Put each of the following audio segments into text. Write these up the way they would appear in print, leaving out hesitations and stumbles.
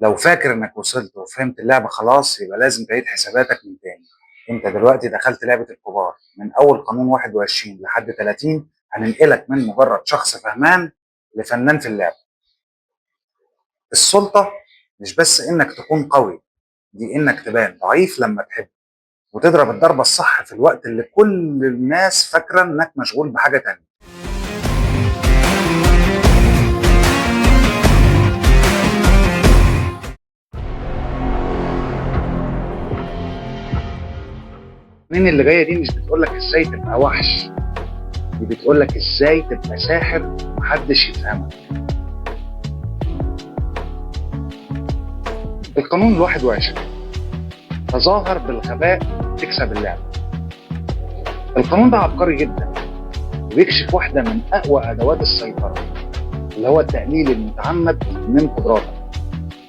لو فاكر انك وصلت وفهمت اللعبة خلاص، يبقى لازم تعيد حساباتك من تاني. انت دلوقتي دخلت لعبة الكبار. من اول قانون 21 لحد 30 هننقلك من مجرد شخص فهمان لفنان في اللعبة. السلطة مش بس انك تكون قوي، دي انك تبان ضعيف لما تحب، وتضرب الضربة الصح في الوقت اللي كل الناس فاكرة انك مشغول بحاجة تانية. مين اللي جاية دي مش بتقولك ازاي تبقى وحش، دي بتقولك ازاي تبقى ساحر ومحدش يفهمك. القانون 21: تظاهر بالغباء تكسب اللعبة. القانون ده عبقري جدا، وبيكشف واحدة من أقوى أدوات السيطرة، اللي هو التقليل المتعمد من قدراتك.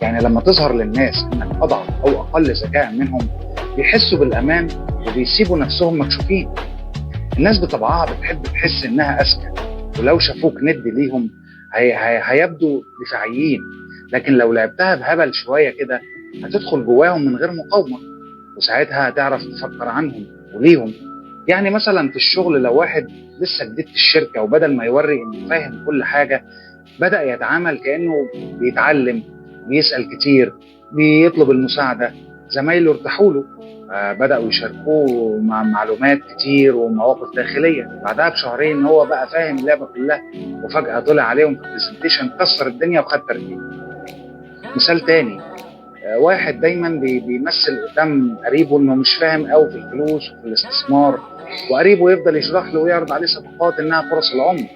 يعني لما تظهر للناس إنك أضعف أو أقل ذكاء منهم، بيحسوا بالأمان وبيسيبوا نفسهم مكشوفين. الناس بطبعها بتحب تحس إنها أذكى، ولو شافوك ند ليهم هي هي هيبدو دفاعيين، لكن لو لعبتها بهبل شوية كده هتدخل جواهم من غير مقاومة، وساعتها هتعرف تفكر عنهم وليهم. يعني مثلا في الشغل، لو واحد لسه جديد في الشركة، وبدل ما يوري انه فاهم كل حاجة بدأ يتعامل كأنه بيتعلم، بيسأل كتير، بيطلب المساعدة، زمايله ارتاحوا له، بدأوا يشاركوه مع معلومات كتير ومواقف داخلية. بعدها بشهرين هو بقى فاهم اللعبة كلها، وفجأة طلع عليهم في presentation كسر الدنيا وخد ترقية. مثال تاني، واحد دايما بيمثل قدام قريبه انه مش فاهم قوي في الفلوس وفي الاستثمار، وقريبه يفضل يشرح له ويعرض عليه صفقات انها فرص العمر.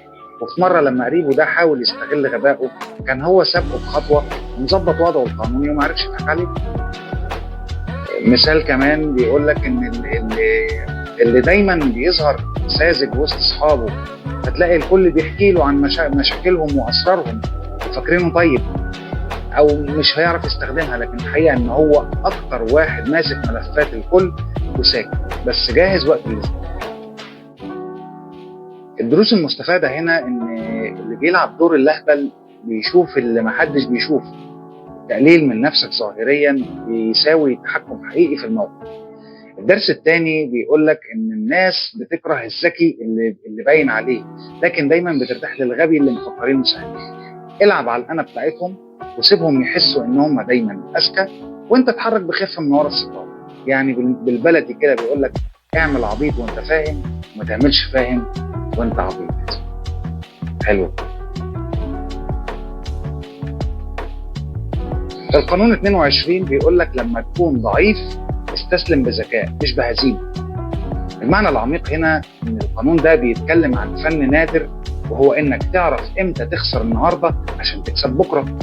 وفي مرة لما قريبه ده حاول يستغل غبائه، كان هو سابقه بخطوة ومظبط وضعه القانوني وما عرفش يضحك عليه. مثال كمان بيقول لك ان اللي دايما بيظهر ساذج وسط اصحابه، هتلاقي الكل بيحكي له عن مشاكلهم واسرارهم وفاكرينه طيب او مش هيعرف يستخدمها، لكن الحقيقة ان هو اكتر واحد ماسك ملفات الكل وساكت، بس جاهز وقت اللزوم. الدروس المستفادة هنا ان اللي بيلعب دور اللهبل بيشوف اللي محدش بيشوفه. التقليل من نفسك ظاهريا بيساوي تحكم حقيقي في الموقف. الدرس الثاني بيقول لك ان الناس بتكره الذكي اللي باين عليه، لكن دايما بترتاح للغبي اللي مفكرينه سهل. العب على الانا بتاعتهم وسيبهم يحسوا ان هم دايما اذكى، وانت اتحرك بخفة من ورا الستار. يعني بالبلدي كده بيقول لك اعمل عبيط وانت فاهم، وما تعملش فاهم وانت عبيط. حلو. القانون 22 بيقول لك لما تكون ضعيف استسلم بذكاء مش بهزيمة. المعنى العميق هنا ان القانون ده بيتكلم عن فن نادر، وهو انك تعرف امتى تخسر النهارده عشان تكسب بكره.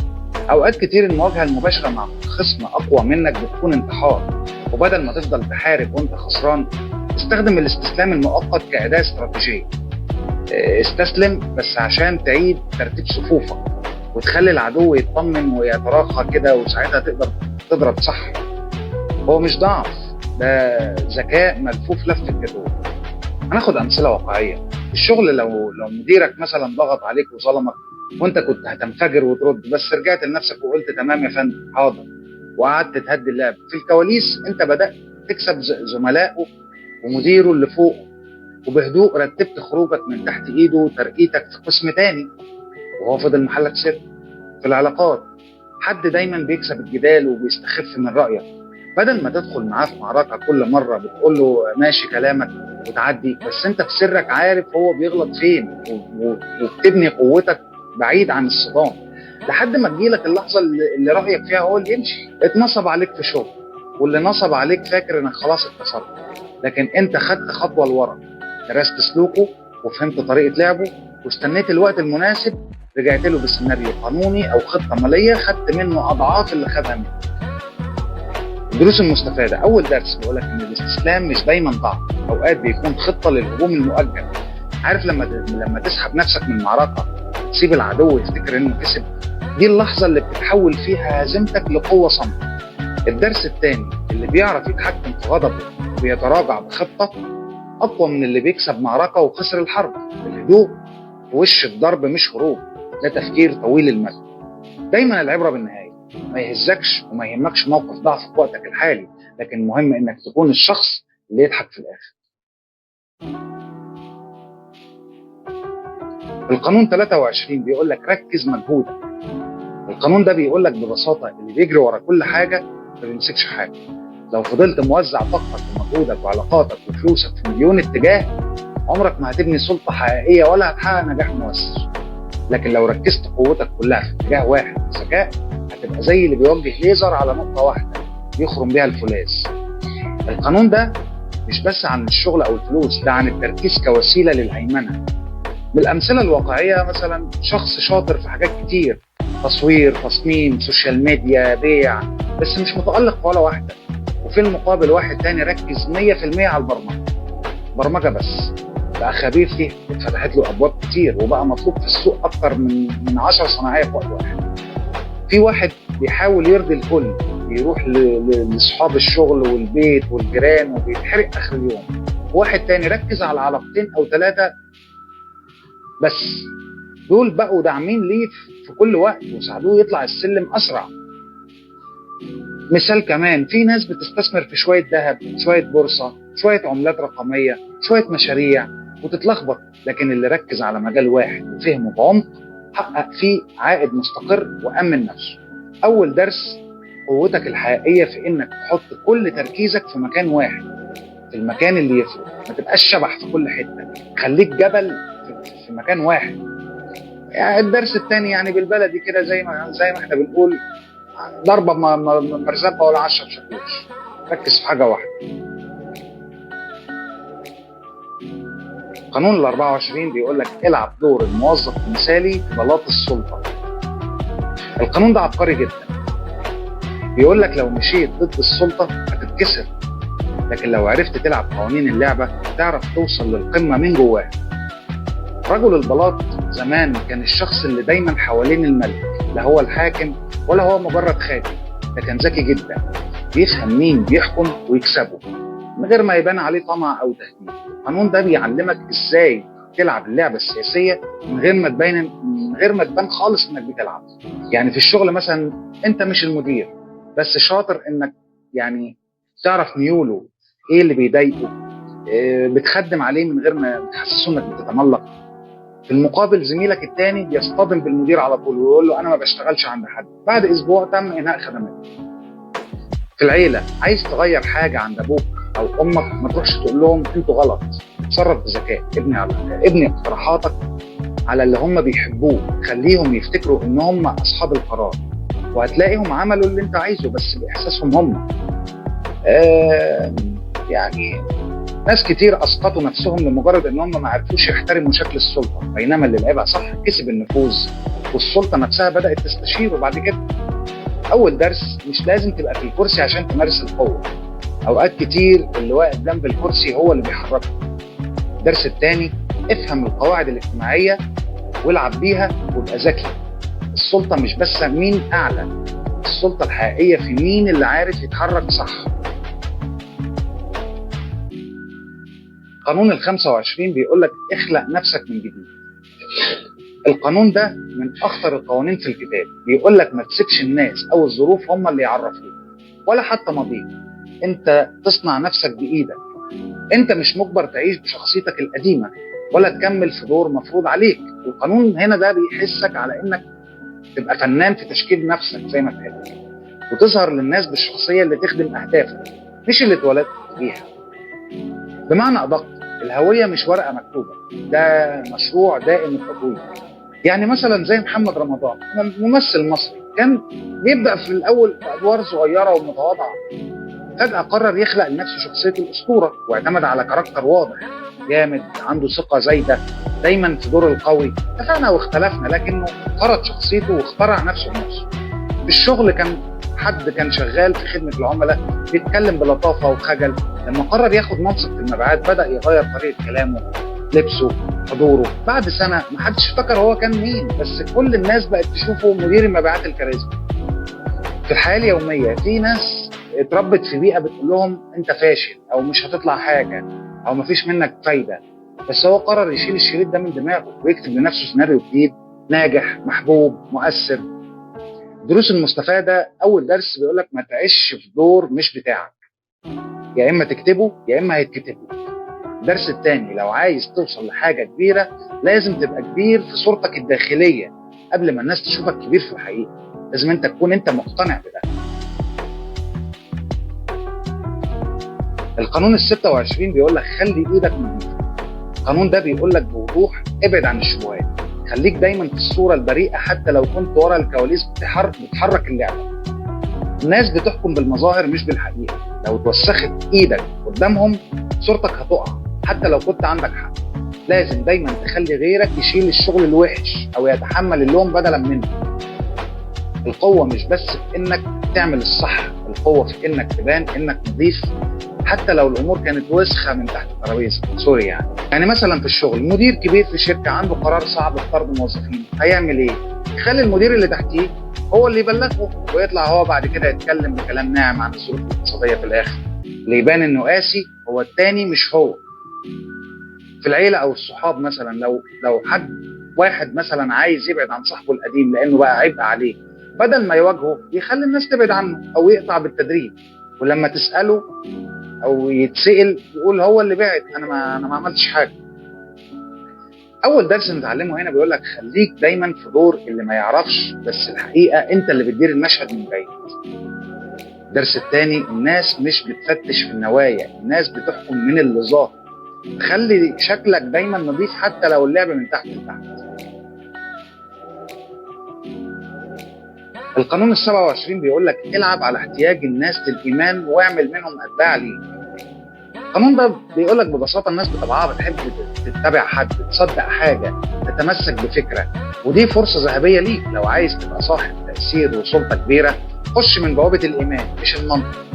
اوقات كتير المواجهة المباشرة مع خصم اقوى منك بتكون انتحار، وبدل ما تفضل تحارب وانت خسران، استخدم الاستسلام المؤقت كأداة استراتيجية. استسلم بس عشان تعيد ترتيب صفوفك وتخلي العدو يطمن ويتراخى كده، وساعتها تقدر تضرب صح. هو مش ضعف، ده ذكاء ملفوف لفة جدول. هناخد امثلة واقعية. في الشغل، لو مديرك مثلا ضغط عليك وظلمك، وانت كنت هتنفجر وترد، بس رجعت لنفسك وقلت تمام يا فندم حاضر، وقعدت تهدي اللعب. في الكواليس انت بدأت تكسب زملائه ومديره اللي فوقه، وبهدوء رتبت خروجك من تحت ايده وترقيتك في قسم تاني، وهو فضل محلك سر. في العلاقات، حد دايما بيكسب الجدال وبيستخف من رأيك، بدل ما تدخل معاه في معركة كل مرة بتقول له ماشي كلامك وتعدي، بس انت في سرك عارف هو بيغلط فين، وبتبني قوتك بعيد عن الصدام لحد ما تجيلك اللحظة اللي رأيك فيها هو اللي يمشي. اتنصب عليك في شغل، واللي نصب عليك فاكر انك خلاص اتكسرت، لكن انت خدت خطوة لورا، درست سلوكه وفهمت طريقة لعبه، واستنيت الوقت المناسب، رجعت له بسيناريو قانوني او خطة مالية خدت منه اضعاف اللي خدها منه. الدروس المستفادة: اول درس بيقولك ان الاستسلام مش دايما ضعف، اوقات بيكون خطة للهجوم المؤجل. عارف لما تسحب نفسك من معركة تسيب العدو يفتكر انه كسب، دي اللحظة اللي بتتحول فيها هزيمتك لقوة صامتة. الدرس الثاني: اللي بيعرف يتحكم في غضبه وبيتراجع بخطة أقوى من اللي بيكسب معركة وخسر الحرب. الهدوء في وش الضرب مش هروب، ده تفكير طويل المدى. دايما العبرة بالنهاية. ما يهزكش وما يهمكش موقف ضعف في وقتك الحالي، لكن المهم انك تكون الشخص اللي يضحك في الاخر. القانون 23 بيقول لك ركز مجهودك. القانون ده بيقول لك ببساطة اللي بيجري ورا كل حاجة ما بيمسكش حاجة. لو فضلت موزع طاقتك ومجهودك وعلاقاتك وفلوسك في مليون اتجاه، عمرك ما هتبني سلطة حقيقية ولا هتحقق نجاح مؤثر. لكن لو ركزت قوتك كلها في اتجاه واحد بذكاء، هتبقى زي اللي بيوجه ليزر على نقطة واحدة يخرم بيها الفولاذ. القانون ده مش بس عن الشغل أو الفلوس، ده عن التركيز كوسيلة للهيمنة. من الأمثلة الواقعية مثلا شخص شاطر في حاجات كتير، تصوير، تصميم، social media، بيع، بس مش متألق ولا واحدة. وفي المقابل واحد تاني ركز 100% على البرمجة، برمجة بس، بقى خبير فيها، اتفتحت له أبواب كتير وبقى مطلوب في السوق أكتر من 10 صناعية في وقت واحد. في واحد بيحاول يرضي الكل، بيروح لأصحاب الشغل والبيت والجيران وبيتحرق آخر اليوم. واحد تاني ركز على علاقتين أو 3 بس، دول بقوا داعمين ليه في كل وقت وساعدوه يطلع السلم أسرع. مثال كمان، في ناس بتستثمر في شوية ذهب، شوية بورصة، شوية عملات رقمية، شوية مشاريع وتتلخبط، لكن اللي ركز على مجال واحد وفهمه بعمق حقق فيه عائد مستقر وأمن نفسه. أول درس، قوتك الحقيقية في إنك تحط كل تركيزك في مكان واحد، في المكان اللي يفرق. ما تبقاش شبح في كل حتة، خليك جبل في مكان واحد. يعني الدرس الثاني، يعني بالبلدي كده زي ما احنا بنقول، ضربة مرزبة ولا 10 بشاكوش. ركز في حاجة واحدة. قانون 24 بيقول لك العب دور الموظف المثالي في بلاط السلطة. القانون ده عبقري جدا. بيقول لك لو مشيت ضد السلطة هتتكسر، لكن لو عرفت تلعب قوانين اللعبة تعرف توصل للقمة من جواها. رجل البلاط زمان كان الشخص اللي دايما حوالين الملك، لا هو الحاكم ولا هو مجرد خادم. ده كان ذكي جدا، بيفهم مين بيحكم ويكسبه من غير ما يبان عليه طمع او تهديد. القانون ده بيعلمك ازاي تلعب اللعبة السياسية من غير ما تبان خالص انك بتلعب. يعني في الشغل مثلا، انت مش المدير، بس شاطر انك يعني تعرف ميوله، ايه اللي بيضايقه، بتخدم عليه من غير ما تحسسه انك بتتملق. في المقابل زميلك التاني بيصطدم بالمدير على طول ويقول له انا ما بشتغلش عند حد. بعد اسبوع تم انهاء خدماته. في العيلة، عايز تغير حاجة عند ابوك او امك، ما تروحش تقول لهم انتوا غلط. اتصرف بذكاء، ابني اقتراحاتك على اللي هم بيحبوه، خليهم يفتكروا ان هم اصحاب القرار، وهتلاقيهم عملوا اللي انت عايزه بس باحساسهم هم. يعني ناس كتير اسقطوا نفسهم لمجرد ان هم ما عرفوش يحترموا شكل السلطة، بينما اللي لعبها صح كسب النفوذ والسلطة نفسها بدات تستشيره بعد كده. اول درس، مش لازم تبقى في الكرسي عشان تمارس القوة. اوقات كتير اللي واقف جنب الكرسي هو اللي بيحركه. الدرس الثاني، افهم القواعد الاجتماعية والعب بيها وابقى ذكي. السلطة مش بس مين اعلى، السلطة الحقيقية في مين اللي عارف يتحرك صح. قانون 25 بيقول لك اخلق نفسك من جديد. القانون ده من اخطر القوانين في الكتاب. بيقول لك ما تسيبش الناس او الظروف هم اللي يعرفوك، ولا حتى ماضيك. انت تصنع نفسك بايدك. انت مش مجبر تعيش بشخصيتك القديمة ولا تكمل في دور مفروض عليك. القانون هنا ده بيحسك على انك تبقى فنان في تشكيل نفسك زي ما تحب، وتظهر للناس بالشخصية اللي تخدم اهدافك، مش اللي اتولدت بيها. بمعنى ادق، الهوية مش ورقة مكتوبة، ده مشروع دائم التطوير. يعني مثلا زي محمد رمضان، ممثل مصري كان بيبدا في الاول بادوار صغيرة ومتواضعه، فجاة قرر يخلق لنفسه شخصية الاسطورة واعتمد على character واضح جامد، عنده ثقة زايدة، دايما في دور القوي. اتفقنا واختلفنا، لكنه فرض شخصيته واخترع نفسه بنفسه. في الشغل كان حد كان شغال في خدمة العملاء بيتكلم بلطافه وخجل، لما قرر ياخد منصب في المبيعات بدا يغير طريقه كلامه، لبسه، حضوره. بعد سنة محدش افتكر هو كان مين، بس كل الناس بقت تشوفه مدير المبيعات الكاريزما. في الحياة اليومية في ناس اتربت في بيئة بتقول لهم انت فاشل او مش هتطلع حاجة او مفيش منك فايده، بس هو قرر يشيل الشريط ده من دماغه ويكتب لنفسه سيناريو جديد ناجح محبوب مؤثر. الدروس المستفادة، اول درس بيقول لك ما تعيش في دور مش بتاعك، يا اما تكتبه يا اما هيتكتب لك. الدرس الثاني، لو عايز توصل لحاجة كبيرة لازم تبقى كبير في صورتك الداخلية قبل ما الناس تشوفك كبير في الحقيقة، لازم انت تكون انت مقتنع بده. القانون 26 بيقول لك خلي ايدك نظيفة. القانون ده بيقول لك بوضوح ابعد عن الشبهات، خليك دايما في الصورة البريئة حتى لو كنت ورا الكواليس بتحرك اللعبة. الناس بتحكم بالمظاهر مش بالحقيقة، لو اتوسخت ايدك قدامهم صورتك هتقع حتى لو كنت عندك حق. لازم دايما تخلي غيرك يشيل الشغل الوحش او يتحمل اللوم بدلا منه. القوة مش بس في انك تعمل الصح، القوة في انك تبان انك نظيف حتى لو الامور كانت وسخة من تحت الترابيزة. sorry يعني مثلا في الشغل، مدير كبير في شركة عنده قرار صعب بطرد موظفين، هيعمل ايه؟ يخلي المدير اللي تحتيه هو اللي يبلغه، ويطلع هو بعد كده يتكلم بكلام ناعم عن الظروف الاقتصادية في الاخر. اللي يبان انه قاسي هو التاني مش هو. في العيلة او الصحاب مثلا، لو حد واحد مثلا عايز يبعد عن صاحبه القديم لانه بقى عبء عليه، بدل ما يواجهه يخلي الناس تبعد عنه او يقطع بالتدريج، ولما تساله او يتسال يقول هو اللي بعد، انا ما عملتش حاجة. اول درس نتعلمه هنا بيقول لك خليك دايما في دور اللي ما يعرفش، بس الحقيقة انت اللي بتدير المشهد من بعيد. الدرس الثاني، الناس مش بتفتش في النوايا، الناس بتحكم من اللي ظاهر. خلي شكلك دايما نظيف حتى لو اللعب من تحت لتحت. القانون 27 بيقول لك العب على احتياج الناس للايمان واعمل منهم اتباع ليك. القانون ده بيقول لك ببساطة الناس بطبعها بتحب تتبع حد، تصدق حاجة، تتمسك بفكره، ودي فرصة ذهبية ليك لو عايز تبقى صاحب تاثير وسلطة كبيرة. خش من بوابه الايمان مش المنطق.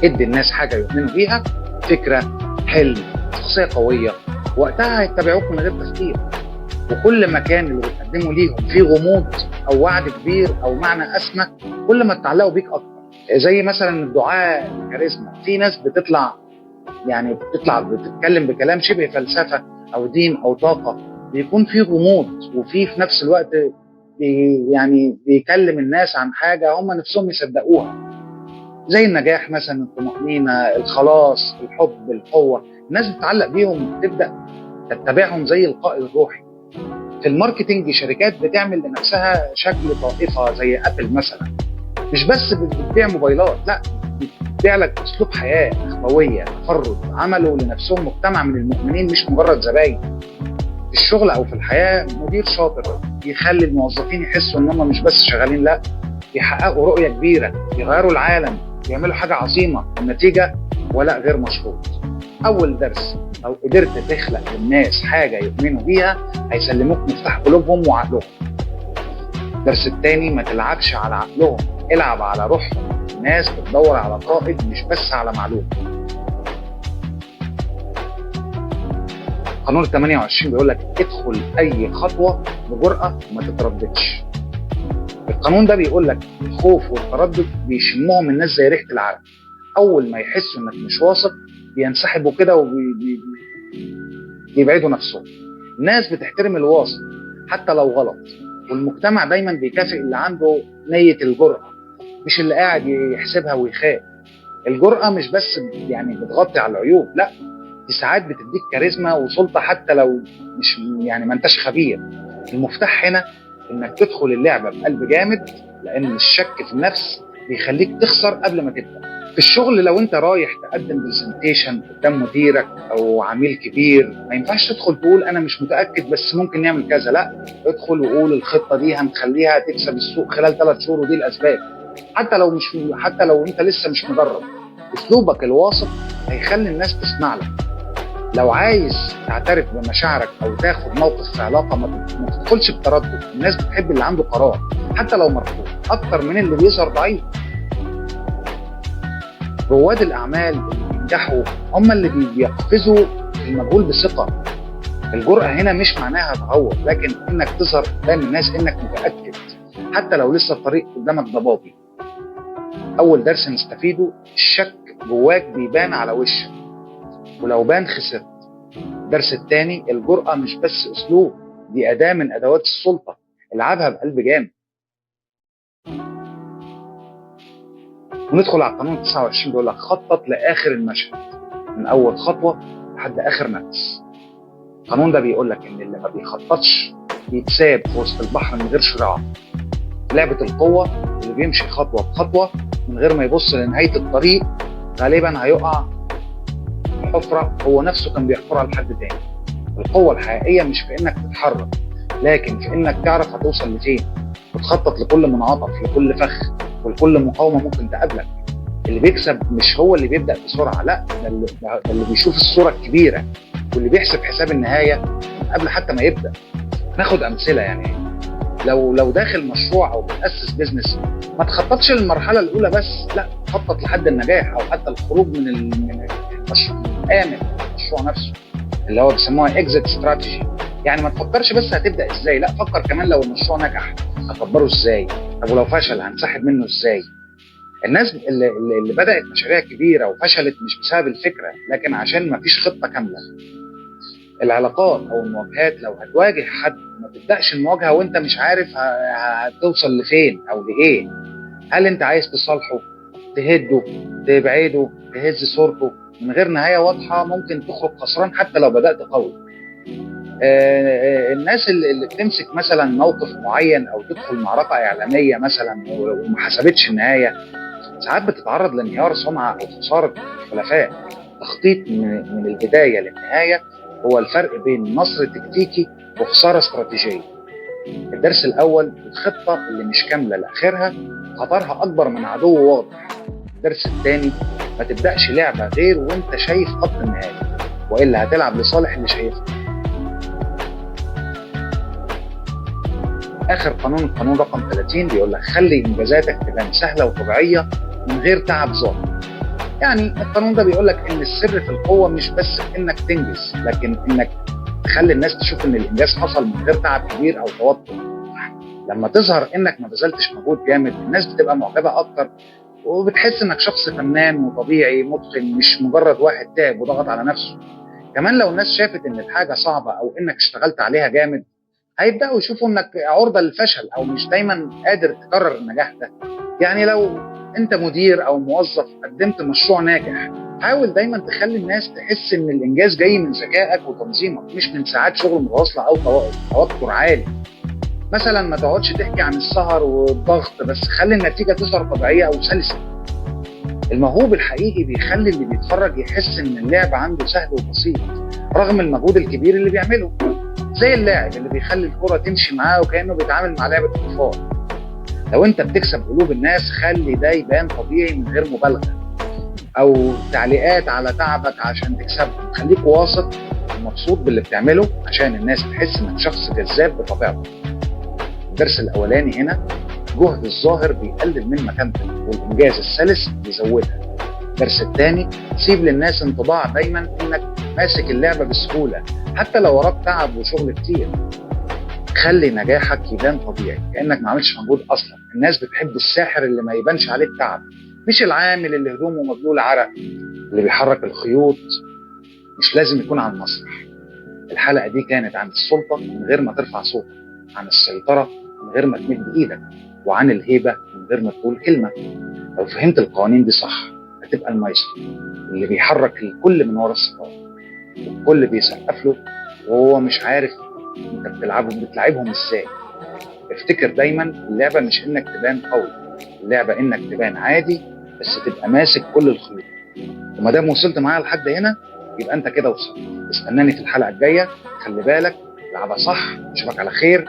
ادي الناس حاجة يؤمنوا بيها، فكرة، حلم، شخصية قوية، وقتها هيتبعوك من غير تفكير. وكل ما كان اللي بتقدمه ليهم فيه غموض او وعد كبير او معنى اسمى، كل ما اتعلقوا بيك اكتر. زي مثلا الدعاء، الكاريزما، في ناس بتطلع بتتكلم بكلام شبه فلسفة او دين او طاقة، بيكون فيه غموض وفي نفس الوقت يعني بيكلم الناس عن حاجة هم نفسهم يصدقوها، زي النجاح مثلا، الطمأنينة، الخلاص، الحب، القوة. الناس بتتعلق بيهم وتبدا تتبعهم زي القائد الروحي. في ال marketing شركات بتعمل لنفسها شكل طائفة زي ابل مثلا، مش بس بتبيع موبايلات، لا، بتبيع لك اسلوب حياة، اخويه، تفرد. عملوا لنفسهم مجتمع من المؤمنين مش مجرد زباين. في الشغل او في الحياة، مدير شاطر يخلي الموظفين يحسوا ان هم مش بس شغالين، لا، يحققوا رؤية كبيرة، يغيروا العالم، يعملوا حاجة عظيمة. النتيجة ولاء غير مشروط. اول درس، لو قدرت تخلق للناس حاجة يؤمنوا بيها هيسلموك مفتاح قلوبهم وعقلهم. الدرس الثاني، ما تلعبش على عقلهم، العب على روحهم. الناس بتدور على قائد مش بس على معلومة. قانون 28 بيقول لك ادخل اي خطوة بجرأه وما تترددش. القانون ده بيقول لك الخوف والتردد بيشمهم الناس زي ريحه العرق. اول ما يحسوا انك مش واثق بينسحبوا كده وبيبعدوا نفسهم. الناس بتحترم الواثق حتى لو غلط، والمجتمع دايما بيكافئ اللي عنده نية الجرأة، مش اللي قاعد يحسبها ويخاف. الجرأة مش بس يعني بتغطي على العيوب، لا، دي ساعات بتديك كاريزما وسلطة حتى لو مش يعني ما انتش خبير. المفتاح هنا انك تدخل اللعبة بقلب جامد، لان الشك في النفس بيخليك تخسر قبل ما تبدأ. في الشغل لو انت رايح تقدم presentation قدام مديرك او عميل كبير، ما ينفعش تدخل تقول انا مش متاكد بس ممكن نعمل كذا، لا، ادخل وقول الخطة دي هنخليها تكسب السوق خلال 3 شهور ودي الاسباب، حتى لو انت لسه مش مجرب. اسلوبك الواثق هيخلي الناس تسمع لك. لو عايز تعترف بمشاعرك او تاخد موقف في علاقة، ما تدخلش بتردد. الناس بتحب اللي عنده قرار حتى لو مرفوض اكتر من اللي بيظهر ضعيف. رواد الاعمال اللي بينجحوا هم اللي بيقفزوا في المجهول بثقة. الجرأة هنا مش معناها تهور، لكن انك تظهر قدام الناس انك متاكد حتى لو لسه الطريق قدامك ضبابي. اول درس نستفيده، الشك جواك بيبان على وشك، ولو بان خسرت. الدرس الثاني، الجرأة مش بس اسلوب، دي اداة من ادوات السلطة، العبها بقلب جامد. وندخل على القانون 29 بيقول لك خطط لاخر المشهد، من اول خطوة لحد اخر نفس. القانون ده بيقول لك ان اللي ما بيخططش بيتساب في وسط البحر من غير شراع. لعبه القوة اللي بيمشي خطوة بخطوة من غير ما يبص لنهاية الطريق غالبا هيقع في حفره هو نفسه كان بيحفرها لحد تاني. القوة الحقيقية مش في انك تتحرك، لكن في انك تعرف هتوصل لفين، وتخطط لكل منعطف، لكل فخ، ولكل مقاومة ممكن تقابلك. اللي بيكسب مش هو اللي بيبدا بسرعة، لا، ده اللي بيشوف الصورة الكبيرة واللي بيحسب حساب النهاية قبل حتى ما يبدا. ناخد امثلة، يعني لو داخل مشروع او بتاسس business، ما تخططش للمرحلة الاولى بس، لا، خطط لحد النجاح او حتى الخروج من المشروع امن، المشروع نفسه اللي هو بيسموها exit strategy. يعني ما تفكرش بس هتبدا ازاي، لا، فكر كمان لو المشروع نجح هكبره ازاي، طب ولو فشل هنسحب منه ازاي. الناس اللي بدات مشاريع كبيرة وفشلت مش بسبب الفكرة، لكن عشان ما فيش خطه كاملة. العلاقات او المواجهات، لو هتواجه حد ما تبداش المواجهة وانت مش عارف هتوصل لفين او لايه. هل انت عايز تصالحه، تهده، تبعده، تهز صورته؟ من غير نهاية واضحة ممكن تخرج خسران حتى لو بدات قوي. الناس اللي بتمسك مثلا موقف معين او تدخل معركة اعلامية مثلا وما حسبتش النهاية، ساعات بتتعرض لانهيار سمعه او خسارة حلفاء. تخطيط من البداية للنهاية هو الفرق بين نصر تكتيكي وخسارة استراتيجية. الدرس الاول، الخطة اللي مش كاملة لاخرها خطرها اكبر من عدو واضح. الدرس الثاني، ما تبداش لعبه غير وانت شايف خط النهاية، والا هتلعب لصالح اللي شايفه. اخر قانون، القانون رقم 30، بيقول لك خلي انجازاتك تبان سهلة وطبيعيه من غير تعب ظاهر. يعني القانون ده بيقول لك ان السر في القوة مش بس في انك تنجز، لكن انك تخلي الناس تشوف ان الانجاز حصل من غير تعب كبير او توتر. لما تظهر انك ما بذلتش مجهود جامد، الناس بتبقى معجبه اكتر، وبتحس انك شخص فنان وطبيعي متقن، مش مجرد واحد تعب وضغط على نفسه. كمان لو الناس شافت ان الحاجة صعبة او انك اشتغلت عليها جامد، هيبداوا يشوفوا انك عرضه للفشل او مش دايما قادر تكرر النجاح ده. يعني لو انت مدير او موظف قدمت مشروع ناجح، حاول دايما تخلي الناس تحس ان الانجاز جاي من ذكائك وتنظيمك، مش من ساعات شغل متواصلة او توتر عالي. مثلا ما تقعدش تحكي عن السهر والضغط، بس خلي النتيجة تظهر طبيعية او سلسه. الموهوب الحقيقي بيخلي اللي بيتفرج يحس ان اللعب عنده سهل وبسيط رغم المجهود الكبير اللي بيعمله، زي اللاعب اللي بيخلي الكرة تمشي معاه وكأنه بيتعامل مع لعبة أطفال. لو انت بتكسب قلوب الناس، خلي ده يبان طبيعي من غير مبالغة او تعليقات على تعبك عشان تكسبهم. خليك واثق ومبسوط باللي بتعمله عشان الناس تحس انك شخص جذاب بطبيعتك. الدرس الاولاني هنا، جهد الظاهر بيقلل من مكانتك والانجاز السلس بيزودها. الدرس الثاني، سيب للناس انطباع دايما انك ماسك اللعبة بسهولة حتى لو وراك تعب وشغل كتير. خلي نجاحك يبان طبيعي كأنك ما عملتش مجهود اصلا. الناس بتحب الساحر اللي ما يبانش عليه التعب، مش العامل اللي هدومه مبلول عرق. اللي بيحرك الخيوط مش لازم يكون على المسرح. الحلقة دي كانت عن السلطة من غير ما ترفع صوتك، عن السيطرة من غير ما تمد ايدك، وعن الهيبة من غير ما تقول كلمة. لو فهمت القوانين دي صح، هتبقى المايسترو اللي بيحرك الكل من ورا الستارة، والكل بيسقف له وهو مش عارف انت بتلعبهم ازاي. افتكر دايما، اللعبة مش انك تبان قوي، اللعبة انك تبان عادي بس تبقى ماسك كل الخيوط. وما دام وصلت معايا لحد هنا، يبقى انت كده وصلت. استناني في الحلقة الجاية. خلي بالك، العبها صح. اشوفك على خير.